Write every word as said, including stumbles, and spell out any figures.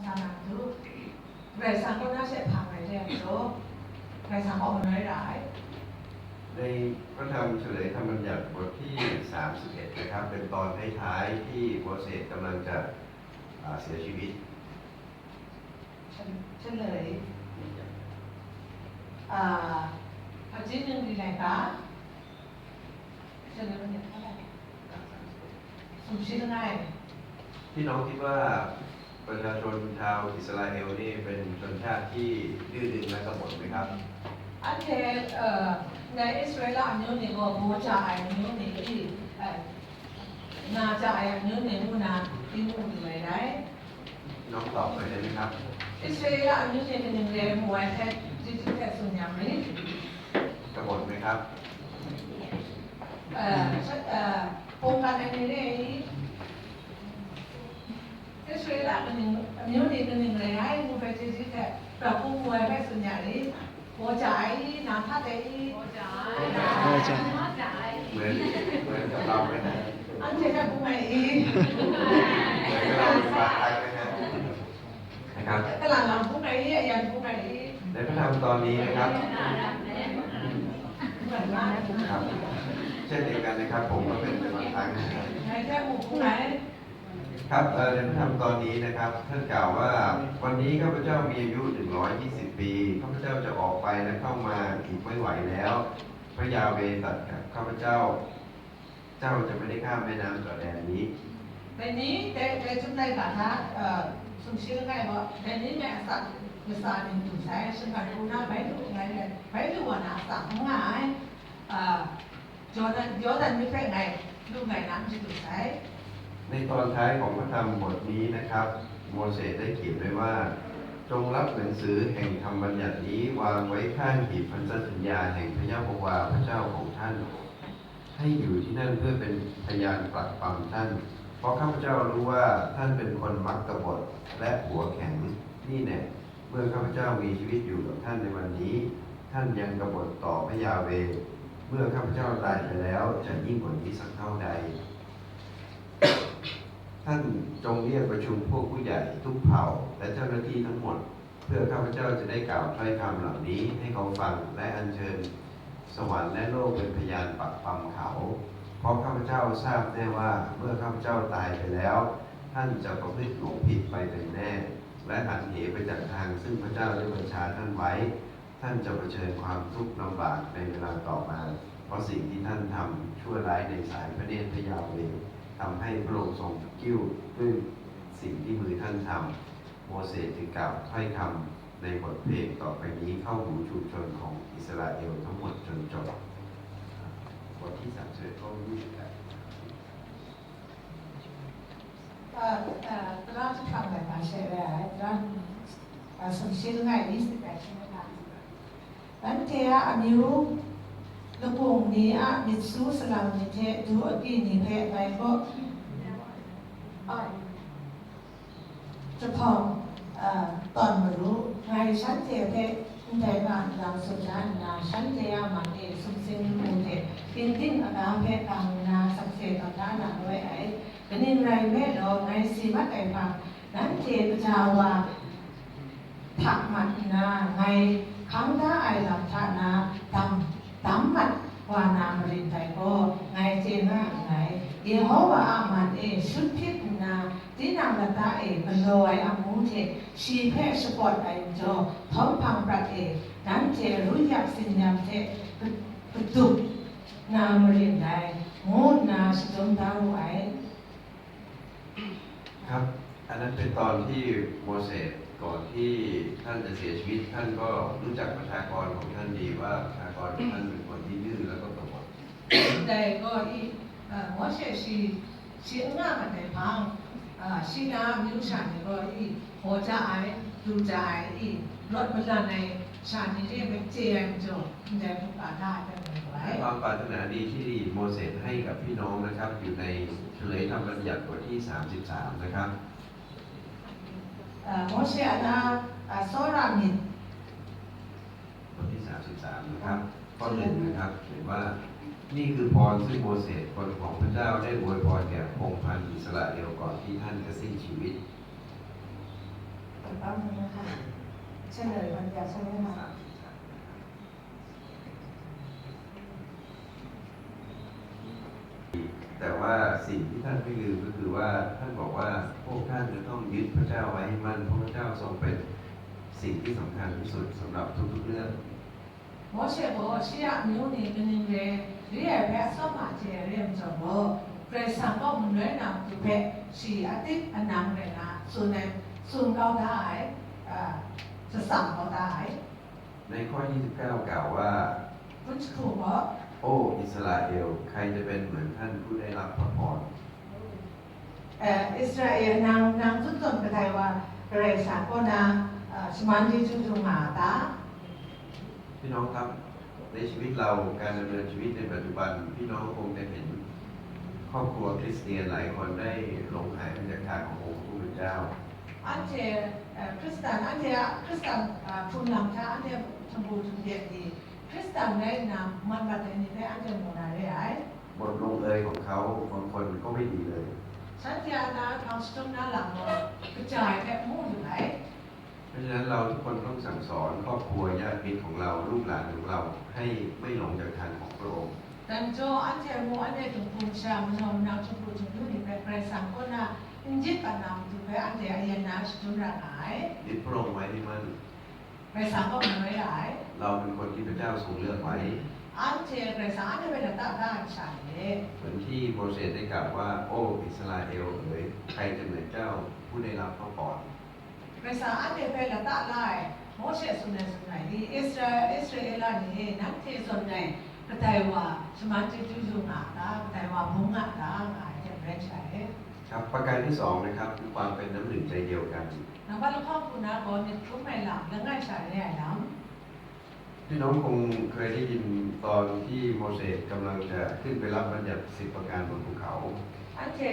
Karai Kasang kaw na she hpang rai re ai majaw, Karai Kasang kaw manoi ra ai. ในพระธรรมเฉลยธรรมบัญญัติบทที่ 31 นะครับ เป็นตอนท้ายๆที่โมเสสกำลังจะอ่าเสียชีวิต เฉลย อ่า พระเจ้าหนึ่งดีไหนคะ เฉลยวันไหนเท่าไหร่ สมชื่อง่าย พี่น้องคิดว่าประชาชนชาวอิสราเอลนี่เป็นชนชาติที่ดื้อดึงและกบฏไหมครับ အန်တီ အဲ ในอิสราเอลအမျိုးတွေကော ဘောကြအိုင်မျိုးတွေ နာကြအိုင်မျိုးတွေမူနာတင်းမှုတွေလဲ น้องตอบหน่อยได้ไหมครับ อิสราเอลအမျိုးတွေကနေလည်းမူဝဲထဲတည်တည်ထဲဆိုညာမင်း กบฏไหมครับ အဲအဲပုံကံနေလေ อิสราเอลကနေအမျိုးတွေကနေလည်းအဲမူပဲတည်တည်ထဲတော့ပုံမူဝဲပဲဆိုညာလေ ဘောကြအိုင်နာဖတ်တယ် ဘောကြအိုင် ဘောကြအိုင် เหมือนเหมือนกับเราไหมฮะ အန်တီကပုံမယ် เหมือนกับเราเป็นบางครั้งไหมฮะ นะครับ ကလာလာပုံမယ်အရန်ပုံမယ် ในพระธรรมตอนนี้นะครับ เหมือนว่า ครับ เช่นเดียวกันนะครับ ผมก็เป็นบางครั้งนะครับ ไหนจะหมู่ไหน ครับเอ่อในพระธรรมตอนนี้นะครับ ท่านกล่าวว่า วันนี้ข้าพเจ้ามีอายุ หนึ่งร้อยยี่สิบ ปี ข้าพเจ้าจะออกไปและเข้ามาอีกไม่ไหวแล้ว พระยาเวห์ตรัสกับข้าพเจ้า เจ้าจะไม่ได้ข้ามแม่น้ำจอร์แดนนี้ Dai ni dai dai chum dai ga hta, uh, sumshi langai gaw, dai ni me asak masa ning du sai, shinggan hku na bai lu langai let, bai lu wa na asak n nga ai, uh, Yawdan, Yawdan ni hpe ngai lu ngai na n shadu sai. ในตอนท้ายของพระธรรมบทนี้นะครับ โมเสสได้เขียนไว้ว่า จงรับหนังสือแห่งธรรมบัญญัตินี้วางไว้ข้างหีบพันธสัญญาแห่งพระยะโฮวาห์พระเจ้าของท่าน ให้อยู่ที่นั่นเพื่อเป็นพยานปรักปรำท่าน เพราะข้าพเจ้ารู้ว่าท่านเป็นคนมักกบฏและหัวแข็ง นี่แน่ เมื่อข้าพเจ้ามีชีวิตอยู่กับท่านในวันนี้ ท่านยังกบฏต่อพระยาเวห์ เมื่อข้าพเจ้าตายไปแล้วจะยิ่งกว่านี้สักเท่าใด ท่านจงเรียกประชุมพวกผู้ใหญ่ทุกเผ่าและเจ้าหน้าที่ทั้งหมด เพื่อข้าพเจ้าจะได้กล่าวถ้อยคำเหล่านี้ให้เขาฟัง และอัญเชิญสวรรค์และโลกเป็นพยานปรักปรำเขา เพราะข้าพเจ้าทราบแน่ว่าเมื่อข้าพเจ้าตายไปแล้ว ท่านจะประพฤติหลงผิดไปเป็นแน่ และหันเหไปจากทางซึ่งพระเจ้าได้บัญชาท่านไว้ ท่านจะเผชิญความทุกข์ลำบากในเวลาต่อมา เพราะสิ่งที่ท่านทำชั่วร้ายในสายพระเนตรพระยาเวห์ ทำให้พระองค์ทรงคิดกริ้วด้วยสิ่งที่มือท่านทำ โมเสสจึงกล่าวถ้อยคำในบทเพลงต่อไปนี้เข้าหูชุมชนของอิสราเอลทั้งหมดจนจบ บทที่ สามสิบเอ็ด ข้อ ยี่สิบแปด သရၣ်တဖၣ်လဲၣ် ဘာရှဲလဲၣ် သရၣ် အ ဆုံးရှင်းငါ့ ยี่สิบแปด ရှိမလား။ အမျိုး လကုံၢ်မီး အ မီးသူ စလၢၣ်မီး ထဲ ဒူအကံၢ်မီး ဖဲ ငါ့ ကီး အ jahpawng, a, tawn maru, ngai shanhte hpe ndai ga nlang tsun da nna, shanhte a man e sumsing lamu hte, ginding aga hpe gang nna sakse tawn da na loi ai. Kaning rai nme law, ngai si mat ai hpang, nanhte kaja wa htak mat nna, ngai hkang da ai lam hta na dam, dam mat wa na marin dai gaw, ngai chye nga nngai. Yehova a man e shut hpyit nna, tinang lata e galaw ai amu hte shi hpe shapawt ai majaw, htawm hpang prat e nanhte run yak tsin-yam hte ka-, kadup na marin dai, ngu nna shadum da wu ai. ครับ อันนั้นเป็นตอนที่โมเสสก่อนที่ท่านจะเสียชีวิต ท่านก็รู้จักประชากรของท่านดีว่าประชากรของท่านเป็นคนที่ดื้อแล้วก็กบฏ Dai gaw i, a, Mawshe shi, shi n nga mat ai hpang, a, shi na amyu sha ni gaw i, hpaw ja ai, du ja ai i, rawt malan ai sha ni re hpe chye ai majaw, ndai hpung ga da ai hpe mu ai. ความปรารถนาดีที่โมเสสให้กับพี่น้องนะครับ อยู่ในเฉลยธรรมบัญญัติบทที่ สามสิบสาม นะครับ A, Mawshe a na, a, tsawra myit บทที่ สามสิบสาม นะครับ ข้อ หนึ่ง นะครับ เขียนว่า นี่คือพรซึ่งโมเสสคนของพระเจ้าได้อวยพรแก่พงศ์พันธุ์อิสราเอลก่อนที่ท่านจะสิ้นชีวิต บทที่ สามสิบสาม ข้อ หนึ่ง นะครับ เขียนว่า นี่คือพรซึ่งโมเสสคนของพระเจ้าได้อวยพรแก่พงศ์พันธุ์อิสราเอลก่อนที่ท่านจะสิ้นชีวิต เช่นเลยมันอยากใช่ไหมคะ แต่ว่าสิ่งที่ท่านไม่ลืมก็คือว่าท่านบอกว่าพวกท่านจะต้องยึดพระเจ้าไว้ให้มั่นเพราะพระเจ้าทรงเป็นสิ่งที่สำคัญที่สุดสำหรับทุกๆเรื่อง မောရှေကိုရှေးအမျိုးနေကနင်တွေရေးရဖဲအစောမှအကျယ်ရဲမကြော်ဖို့ပြိဿံကောမနွဲနာသူဖဲရှီအတိတ်အနံတွေနာဆိုနေစွန်ကောင်းထားအဲစစံကောင်းထားအဲ ในข้อ ยี่สิบเก้า กล่าวว่า ဘုန်းကြီးကို โอ้อิสราเอล ใครจะเป็นเหมือนท่านผู้ได้รับพระพร အဲအစ္စရာအီးနံနံစွန်စွန်ကထိုင်ဝါပြိဿံကောနာရှမန်တီကျူးကျူးမှာတာ พี่น้องครับ ในชีวิตเราการดำเนินชีวิตในปัจจุบันพี่น้องคงจะเห็นครอบครัวคริสเตียนหลายคนได้หลงหายไปจากทางขององค์พระผู้เป็นเจ้า အန်တီခရစ်စတန်အန်တီခရစ်စတန်ဖုန်လမ်ချာအန်တီထံဘူထံပြက်ဒီခရစ်စတန်နဲ့နံမန်ဘတ်တဲ့နေတဲ့အန်တီမော်နာရဲအဲ บทลงเอยของเขาบางคนก็ไม่ดีเลย စန်တီအနာထောင်စတုံးနာလာမော်ကကြိုင်တဲ့မို့ယူလိုက် เพราะฉะนั้นเราทุกคนต้องสั่งสอนครอบครัวญาติมิตรของเราลูกหลานของเราให้ไม่หลงจากทางของพระองค์ တန်ကြောအန်တီမူအန်တီတုံဖုန်ချာမနောမနာထူပူထူပူနေပဲပြိဿံကောနာအင်ဂျစ်ပနာမတူပဲအန်တီအယနာစတုံးရငါအဲ ยึดพระองค์ไว้ให้มั่น ပြိဿံကောမနွဲရဲအဲ เราเป็นคนที่พระเจ้าทรงเลือกไว้ အန်တီပြိဿံအန်တီပဲလတတာချာလေ เหมือนที่โมเสสได้กล่าวว่า โอ้อิสราเอลเอ๋ยใครจะเหมือนเจ้าผู้ได้รับพระพร ပြိဿံအန်တီပဲလတလိုက်မောရှေစုနေစုနေဒီအစ္စရာအစ္စရာအီးလာနေနံထေစွန်နေကတိုင်ဝါရှမန်တီကျူးကျူးမှာတာကတိုင်ဝါဘုံငါတာငါအဲပြိဿံအဲ ครับประการที่สองนะครับคือความเป็นน้ำหนึ่งใจเดียวกัน နံပါတ်တစ်ခုကနာကောမြစ်ထုံးမဲ့လာလက်ငှက်ချရဲအလံ พี่น้องคงเคยได้ยินตอนที่โมเสสกำลังจะขึ้นไปรับบัญญัติสิบประการบนภูเขา အန်တီ